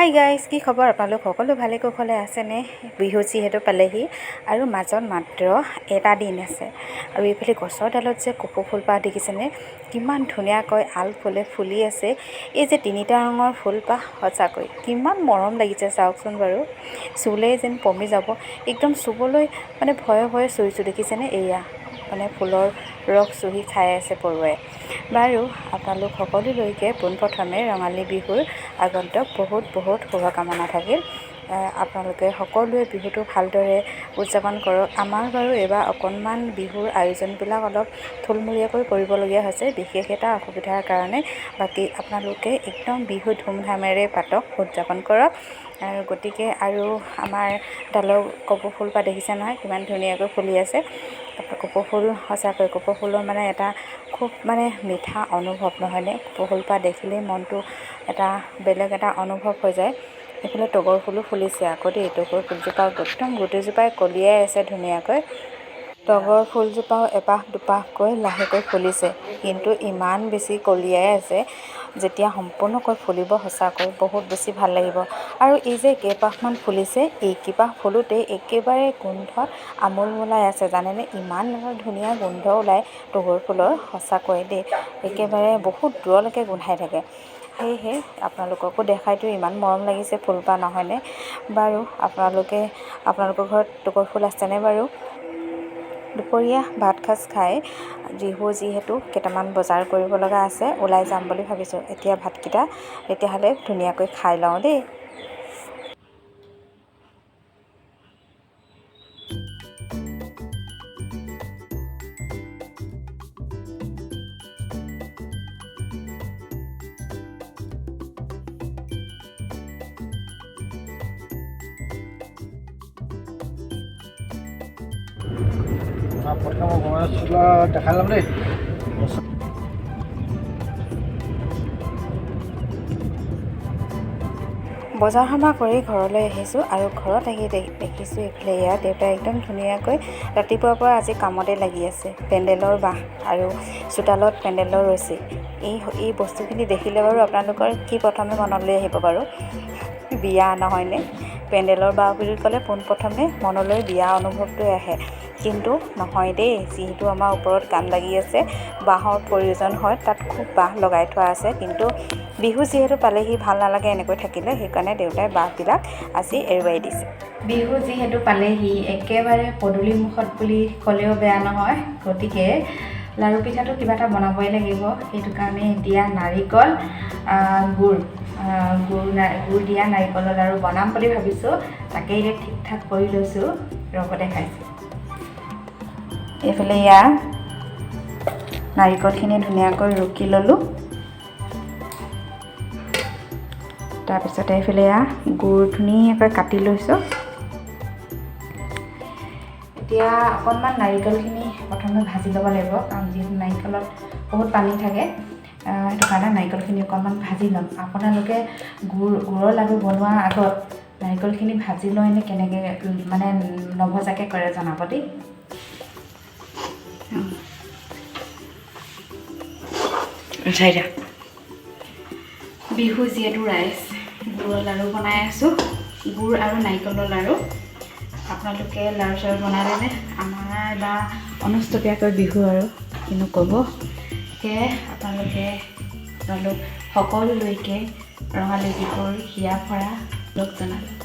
Hi guys, কি খবৰ আপোনালোক? সকলো ভালে কুশলে আছেনে? বিহু যিহেতু পালেহি আৰু মাজত মাত্ৰ এটা দিন আছে। আৰু এইফালে গছৰ ডালত যে কপৌ ফুলপাহ দেখিছেনে, কিমান ধুনীয়াকৈ আলফুলে ফুলি আছে। এই যে তিনিটা ৰঙৰ ফুলপাহ, সঁচাকৈ কিমান মৰম লাগিছে চাওকচোন বাৰু। চুলেই যেন পমি যাব, একদম চুবলৈ মানে ভয়ে ভয়ে চুইছোঁ দেখিছেনে। এয়া মানে ফুলৰ ৰস চুহি খাই আছে পৰুৱাই। বাৰু আপোনালোক সকলোলৈকে পোনপ্ৰথমে ৰঙালী বিহুৰ আগন্তুক বহুত বহুত শুভকামনা থাকিল। আপোনালোকে সকলোৱে বিহুটো ভালদৰে উদযাপন কৰক। আমাৰ বাৰু এইবাৰ অকণমান বিহুৰ আয়োজনবিলাক অলপ থুলমূলীয়াকৈ কৰিবলগীয়া হৈছে, বিশেষ এটা অসুবিধাৰ কাৰণে। বাকী আপোনালোকে একদম বিহু ধুমধামেৰে পাতক, উদযাপন কৰক। আৰু গতিকে আৰু আমাৰ ডালৰ কপৌ ফুলপাহ দেখিছে নহয়, কিমান ধুনীয়াকৈ ফুলি আছে কপৌ ফুল। সঁচাকৈ কপৌ ফুলৰ মানে এটা খুব মানে মিঠা অনুভৱ নহয়নে? কপৌ ফুলপাহ দেখিলেই মনটো এটা বেলেগ এটা অনুভৱ হৈ যায়। এইফালে তগৰ ফুলো ফুলিছে আকৌ দেই। তগৰ ফুলজোপা একদম গোটেইজোপাই কলিয়াই আছে ধুনীয়াকৈ। তগৰ ফুলজোপাও এপাহ দুপাহকৈ লাহেকৈ ফুলিছে, কিন্তু ইমান বেছি কলিয়াই আছে, যেতিয়া সম্পূৰ্ণকৈ ফুলিব সঁচাকৈ বহুত বেছি ভাল লাগিব। আৰু এই যে কেইপাহমান ফুলিছে, এই কেইপাহ ফুলোতেই একেবাৰে গোন্ধত আমোলমোলাই আছে জানেনে। ইমান এটা ধুনীয়া গোন্ধ ওলায় তগৰ ফুলৰ, সঁচাকৈ দেই, একেবাৰে বহুত দূৰলৈকে গোন্ধাই থাকে। সেয়েহে আপোনালোককো দেখাইতো ইমান মৰম লাগিছে ফুলপাহ নহয়নে বাৰু? আপোনালোকে আপোনালোকৰ ঘৰত তগৰ ফুল আছেনে বাৰু? দুপৰীয়া ভাত সাজ খাই বিহু যিহেতু কেইটামান বজাৰ কৰিব লগা আছে, ওলাই যাম বুলি ভাবিছোঁ। এতিয়া ভাতকেইটা তেতিয়াহ'লে ধুনীয়াকৈ খাই লওঁ দেই। প্ৰথম গণেশ দেখাই ল'ম দেই। বজাৰ সমাৰ কৰি ঘৰলৈ আহিছোঁ আৰু ঘৰত আহি দেখিছোঁ এইফালে এয়া দেউতাই একদম ধুনীয়াকৈ ৰাতিপুৱাৰ পৰা আজি কামতে লাগি আছে। পেণ্ডেলৰ বাঁহ আৰু চোতালত পেণ্ডেলৰ ৰছী, এই বস্তুখিনি দেখিলে বাৰু আপোনালোকৰ কি প্ৰথমে মনলৈ আহিব বাৰু? বিয়া নহয়নে? পেণ্ডেলৰ বাঁহ বুলি ক'লে পোনপ্ৰথমে মনলৈ বিয়া অনুভৱটোৱে আহে, কিন্তু নহয় দেই। যিহেতু আমাৰ ওপৰত কাম লাগি আছে, বাঁহৰ প্ৰয়োজন হয়, তাত খুব বাঁহ লগাই থোৱা আছে। কিন্তু বিহু যিহেতু পালেহি, ভাল নালাগে এনেকৈ থাকিলে, সেইকাৰণে দেউতাই বাঁহবিলাক আজি এৰুৱাই দিছে। বিহু যিহেতু পালেহি, একেবাৰে পদূলি মুখত বুলি ক'লেও বেয়া নহয়। গতিকে লাড়ু পিঠাটো কিবা এটা বনাবই লাগিব। সেইটো কাৰণে এতিয়া নাৰিকল গুড় গুড় গুড় দিয়া নাৰিকলৰ লাড়ু বনাম বুলি ভাবিছোঁ। তাকে এতিয়া ঠিক ঠাক কৰি লৈছোঁ, ৰ'ব দেখাইছোঁ। এইফালে ইয়াৰ নাৰিকলখিনি ধুনীয়াকৈ ৰুকি ল'লোঁ। তাৰপিছতে এইফালে এয়া গুড় ধুনীয়াকৈ কাটি লৈছোঁ। এতিয়া অকণমান নাৰিকলখিনি প্ৰথমে ভাজি ল'ব লাগিব, কাৰণ যিহেতু নাৰিকলত বহুত পানী থাকে, সেইটো কাৰণে নাৰিকলখিনি অকণমান ভাজি ল'ম। আপোনালোকে গুড়ৰ লাড়ু বনোৱাৰ আগত নাৰিকলখিনি ভাজি লয় নে কেনেকৈ, মানে নভজাকৈ কৰে জনাব দেই। উঠাই দিয়া। বিহু যিহেতু ৰাইজ, গুড়ৰ লাড়ু বনাই আছোঁ, গুড় আৰু নাৰিকলৰ লাড়ু। আপোনালোকে লাড়ু চাড়ু বনালেনে? আমাৰ বা অনুষ্টুপীয়াকৈ বিহু আৰু কিনো ক'ব। সেয়ে আপোনালোক সকলোলৈকে ৰঙালী বিহুৰ হিয়া ভৰা লগ জনালোঁ।